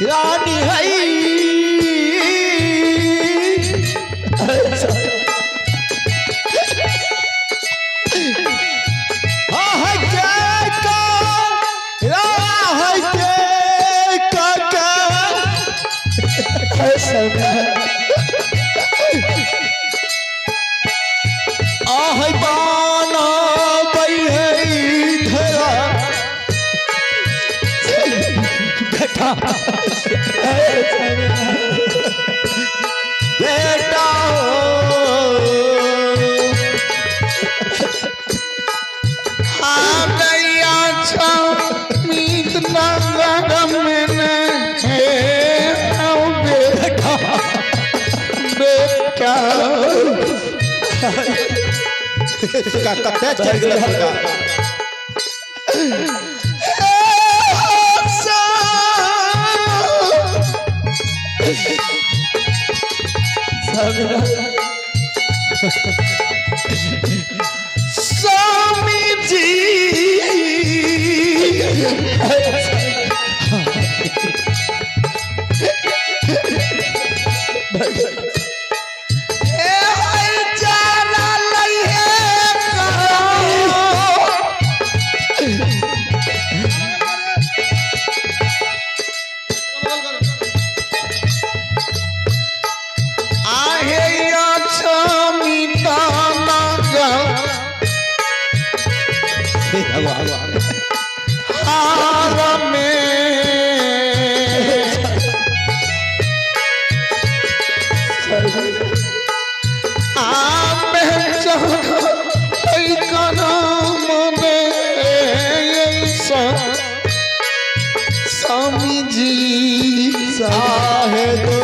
रानी है। बेटा बेटा कते चल गेल का। स्वामी जी। ए हई चारा लइहे करो। आहे अछमी ताना हार में आमे स्वामी जी। आहे दो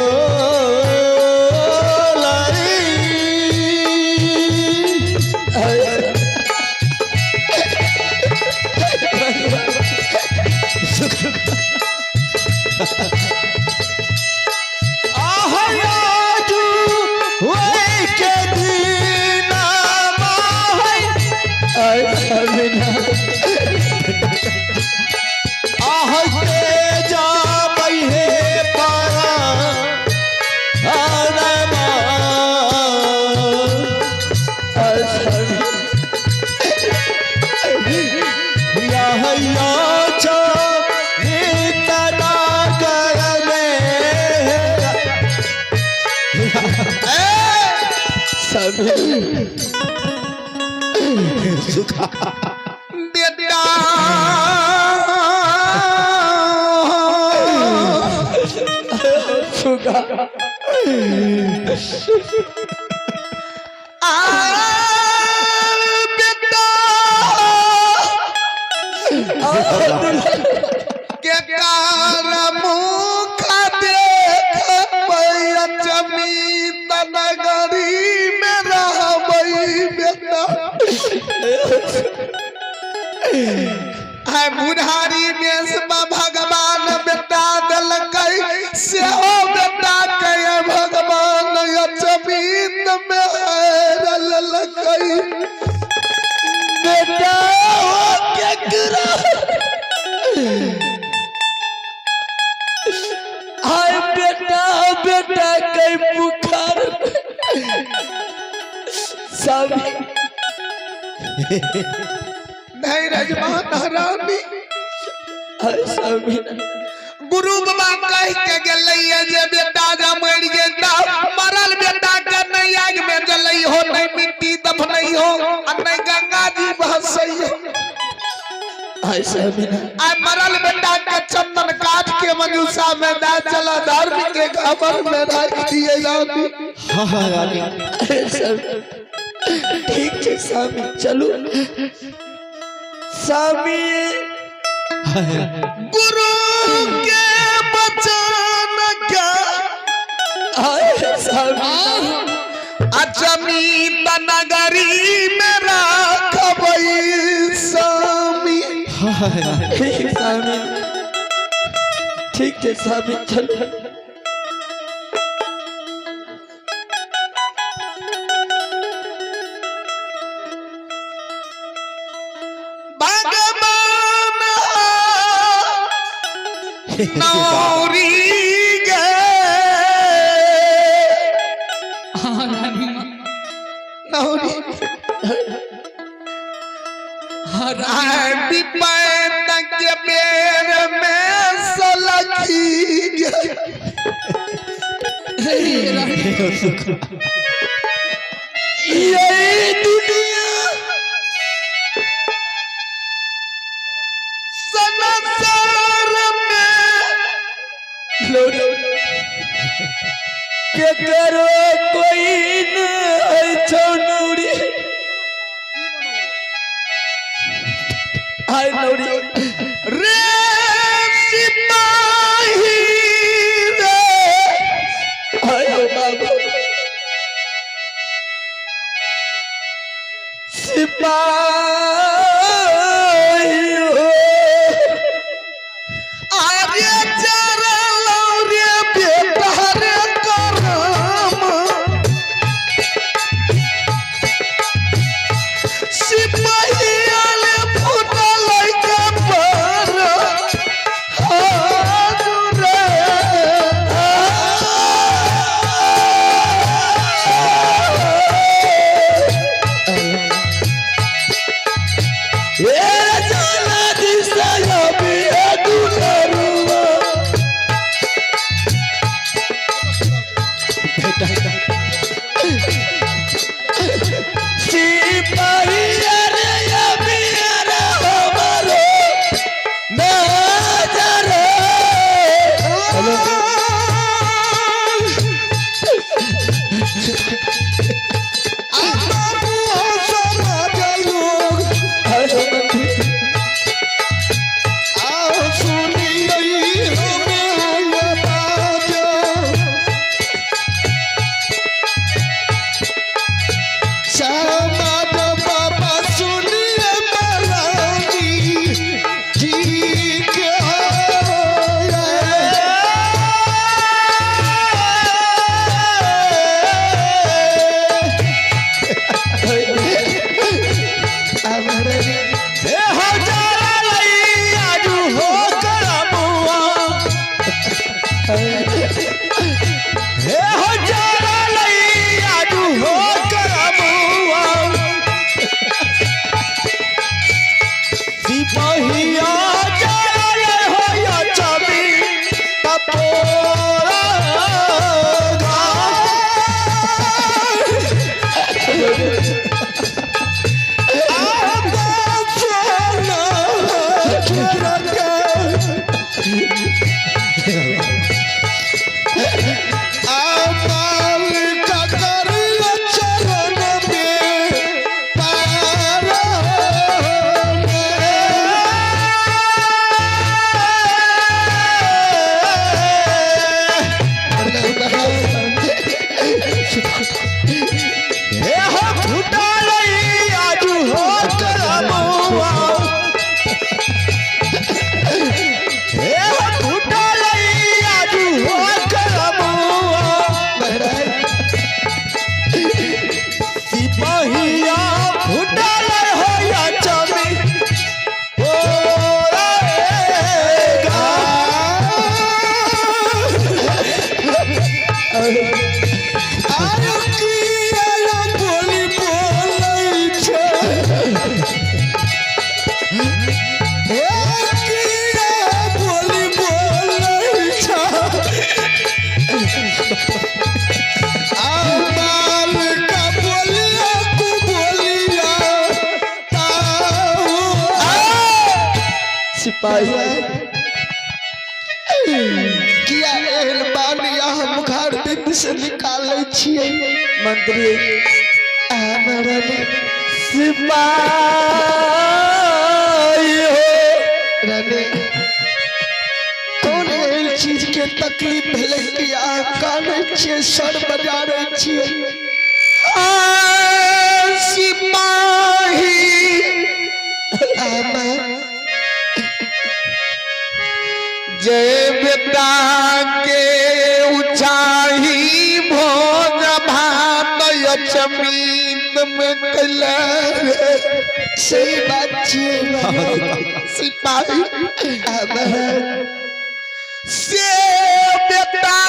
बेटा आ बेटा के कार मुख देख चमी नगरी में रहबई बेटा। आय बुढ़ारी देश में भगवान बेटा देलकै, सेहो बेटा के भगवान अचमीत में ललकै। बेटा केकरा हाय बेटा, बेटा कई बुखार सब। नहीं रजमान रानी। स्वामी। गुरु बाबा कह के गेलैया जे बेटा जा मरि गेता, मरल बेटा के नहीं आग में जलै हो, नहीं मिट्टी दफनै हो आ नहीं गंगा जी बहसै हो। स्वामी। आ मरल बेटा के चंदन काट के मंजूषा में दा चला धर्म के खबर में राख दिए रानी। हाँ रानी, ठीक है स्वामी, चलू स्वामी। गुरु के बचन के स्वामी। अचमी नगरी में राखबई स्वामी। ठीक स्वामी, ठीक है स्वामी, चलो। नौरी गे। हाँ रानी माँ। नौरी। हाँ रानी। विपैत के बेर में सलखी गे। हे रानी। यही दुनिया संसार में लोरी के करो कोई नहीं छौ नौरी आय नौरी रे सिपाही रे। आय हो बाबू सिपाही हो। आरे चरलो रे बेटा रे करम सिपाही आले फुटल के पर हाथ रे। ए जाला दिशा अभी दुलरुआ सिपाही अरे अभी अरे हमारो नजर। सिपहिया चल हो या चबी तपोरा। सिपहिया फुटल हो या चमी सिपाही किया एहन बानी हम घर बिंद से निकालै छियै। मंत्री हमरा सिपाही हो। रानी कौन एहन चीज के तकलीफ भेलै कि अहाँ कानै छियै, सर बजारै छियै? सिपाही जय बेटा के उचाही भोज भात अचमीत में कैला। सही बात छियै सिपाही। से बेटा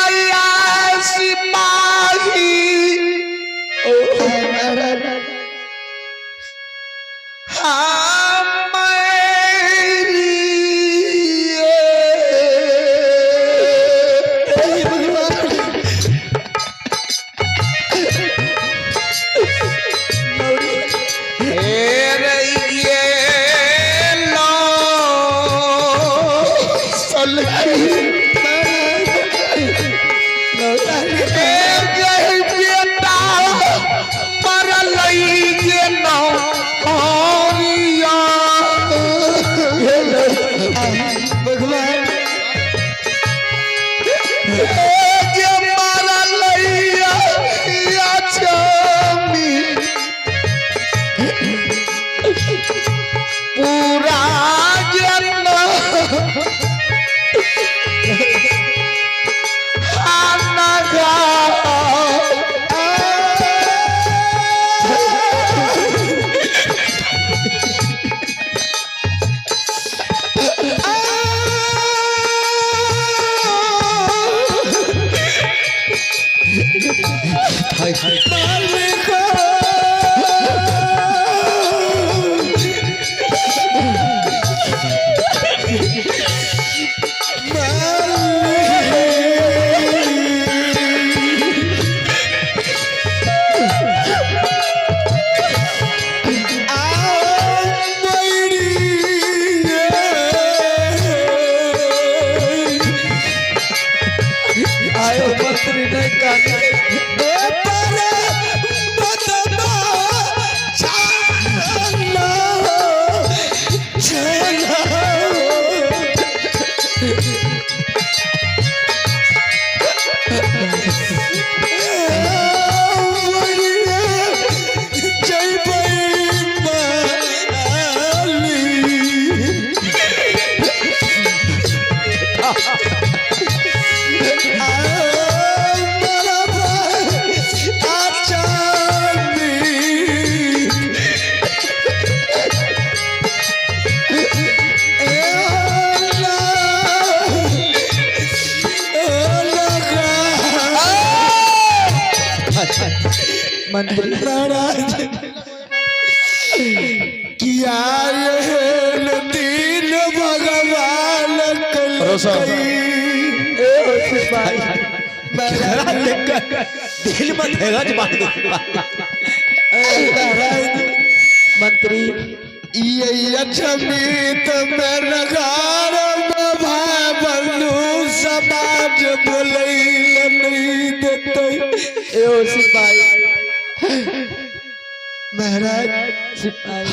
या सिपाही भगवान पूरा ज्ञान आयो मंत्री नहीं कहने मंत्री किया ये दीन भगवान ए हो सिपाही दिल में धैर्य बांध दो। मंत्री ये अछमीत में नगार भाई बंधु समाज बोले नहीं देते। ए हो सिपाही महाराज सिपाही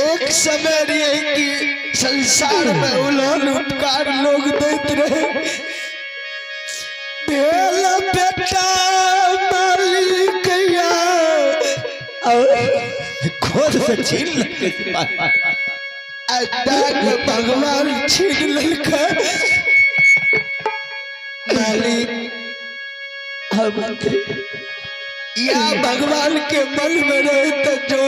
एक समय रहे कि संसार में उल्हन उपकार लोग देते रहे। भेल बेटा मालिक या और खुद से छीन लेते सिपाही। अदान भगवान छीन ललका मालिक। हाँ मंत्री या भगवान के मन में रहे तो जो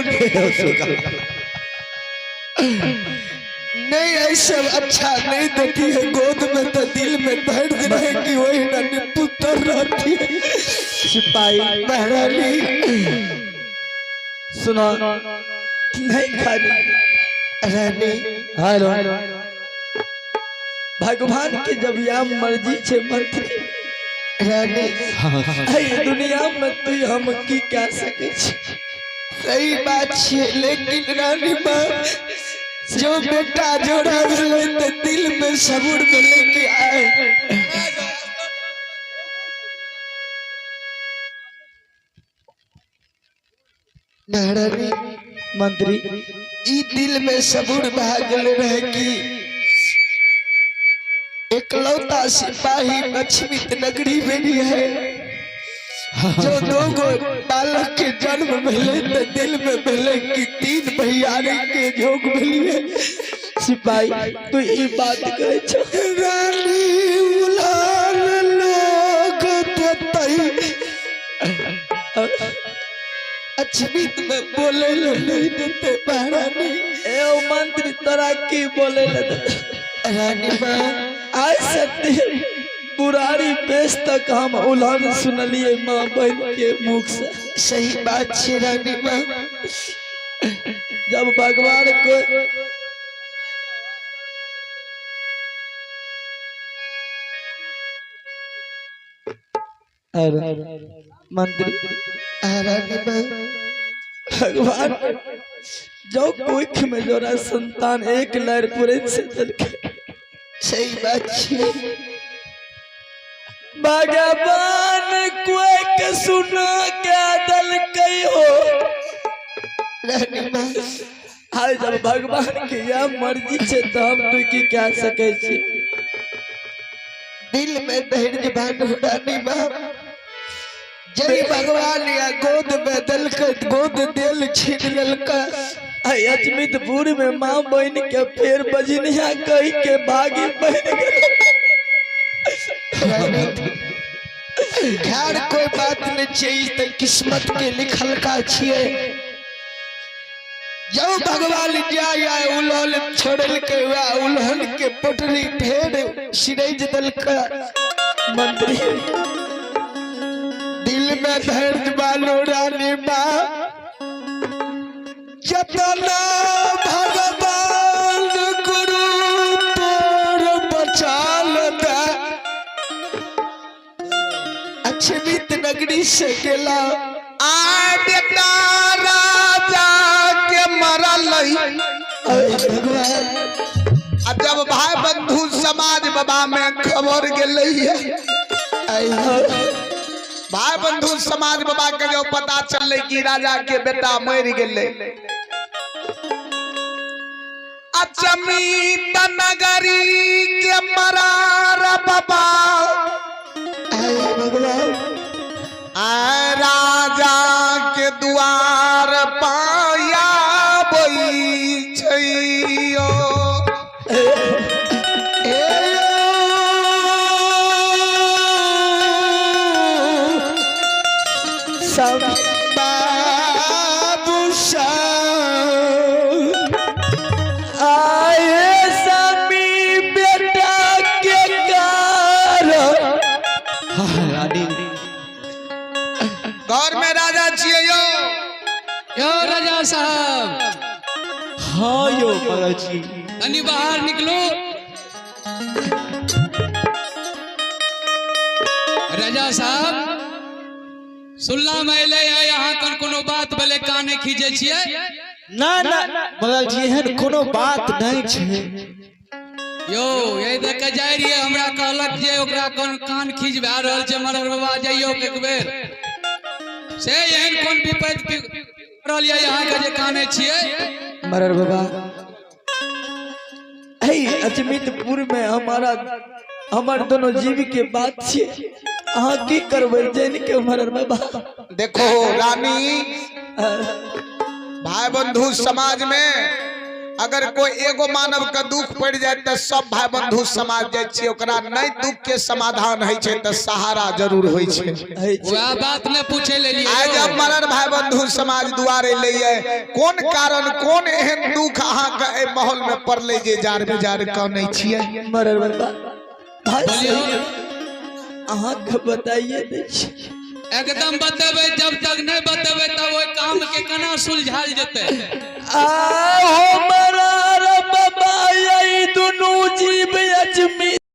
नहीं ऐसे अच्छा नहीं देती है गोद में तो दिल में दर्द रहे कि वही ना पुत्र रहती है। सिपाही महारानी सुनो नहीं खानी रानी हेलो भगवान के जब या मर्जी छे मंत्री रानी अई दुनिया में तू हम की कह सके छी। सही बात है, लेकिन रानी माँ जो बेटा जोड़ा भेलै तो दिल में सबूर में लेके आए। महारानी मंत्री ई दिल में सबूर भागल रहे कि एकलौता सिपाही लक्ष्मी नगरी में भी है जो दो गो बालक के जन्म भेलै तो दिल में भेलै कि तीन भैयारी के जोग भेलिए। सिपाही तू ई बात कहै छो। रानी उलान लोग देतै अछमित में बोले ले नहीं देते महारानी। ए ओ मंत्री तोरा की बोले ले? रानी माँ आइ से बुरारी बेस तक हम उलहन सुनलिए माँ बहन के मुख से। सही बात छे रानी माँ। जब भगवान को और मंत्री रानी माँ भगवान जो कोख में जोरा संतान एक लहर पूरे से चल के। सही बात छे। भगवान कोई सुना के दल कही हो रानी माँ। आज जब भगवान के यह मर्जी छे तो हम तू की कह सके छी। दिल में धैर्य बांधो रानी माँ। जय भगवान या गोद में दल के गोद दिल छीन ललका। आई अजमितपुर में माँ बहन के फेर बजनिया कही के भागी बहन के। खैर कोई बात नहीं चाहिए तो किस्मत के लिखल का छिए। जब भगवान जाय उलहन छोड़ल के वा उलहन के पटरी फेर सिरज दल का। मंत्री दिल में धैर्य बालो रानी माँ। जतना भगवान गुरु तोर बचा लेता। अक्षमित नगरी से गेला। आ बेटा राजा के मरल। भगवान आ जब भाई बंधु समाज बाबा में खबर गेलै है, भाई बंधु समाज बाबा के जो पता चललै कि राजा के बेटा मरि गेलै। अचमीत नगरी के मरार बाबा भगवान आ राजा के दुआर पाया छैयो। सब बाबू साहब आए समी बेटा के कार। रानी घर में राजा छियै यौ। यो राजा साहब। हाँ यो मगर जी। तनी बाहर निकलो राजा साहब। सुनला में अयलै है यहाँ कन कोनो बात भले काने खींचे छियै। ना ना मगर जी एहन कोनो बात नहीं छे। यो यही देख के जाय रहियै, हमरा कहलक जे ओकरा कोन कान खींच भए रहल छै मरर बाबा जइयो एक बेर से एहन कोन विपत्ति पड़ल यऽ यहाँ के जे काने छियै। मरर बाबा हे अजमितपुर में हमारा हमार दोनों जीव के बात छे, अहाँ की करबै जैन के मरर बाबा। देखो रानी, भाई बंधु समाज में अगर कोई एगो मानव के दुख पड़ जाए तो सब भाई बंधु समाज जाय छियै, ओकरा नहीं दुख के समाधान होइ छै तो सहारा जरूर होइ छै। है छै। वएह बात ने पूछे लेलियै। आइ जब मरर भाई बंधु समाज दुआरे लैये, कोन कारण कोन एहन दुख अहाँ के एहि माहौल में पड़लै जे जार बेजार कानै छियै? मरर बाबा भाई बोलियौ। अहाँ के बताइए दै छी। एकदम बतेबै, जब तक नहीं बतेबै तब ओहि काम के केना सुलझायल जेतै? आहो मरर बाबा, यही दुनू जीव अजमित